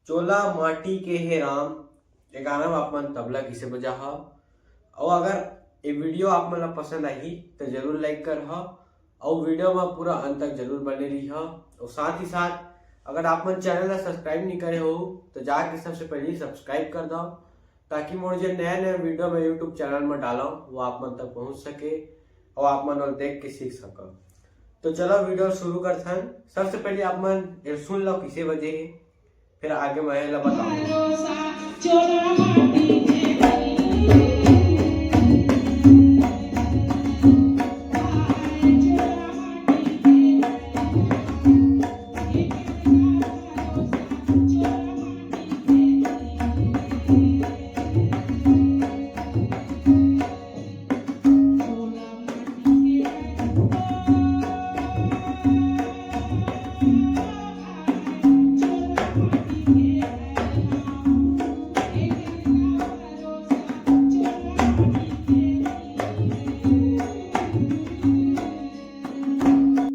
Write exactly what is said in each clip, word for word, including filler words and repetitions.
चोला माटी के हे राम, ये गाना में आप मन तबला कइसे बजाहा? अउ अगर ये वीडियो आप मन ला पसंद आही तो जरूर लाइक करहा, अउ वीडियो में पूरा अंत तक जरूर बने रहिहा। और साथ ही साथ अगर आप मन चैनल ला सब्सक्राइब नहीं करे हो तो जाके सबसे पहले सब्सक्राइब कर दो, ताकि मोर जो नया नया वीडियो मैं यूट्यूब चैनल में डालूँ वो आप मन तक पहुँच सके और आप मन ओला देख के सीख सको। तो चलो वीडियो शुरू करथन। सबसे पहले आप मन ये सुन लो कइसे बजे हे, फिर आगे मैं एला बताऊँ।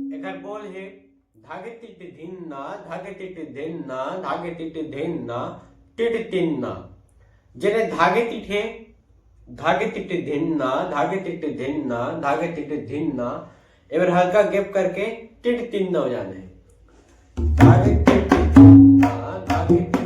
एकर बोल हे धागे तिट धिन्ना, धागे तिट धिन्ना, धागे तिट धिन्ना, तिट तिन्ना। जेने धागे तिट हे, धागे तिट धिन्ना, धागे तिट धिन्ना, धागे तिट धिन्ना। एबर हल्का गैप करके टिट तिन्ना हो जाने। धागे तिट धिन्ना, धागे तिट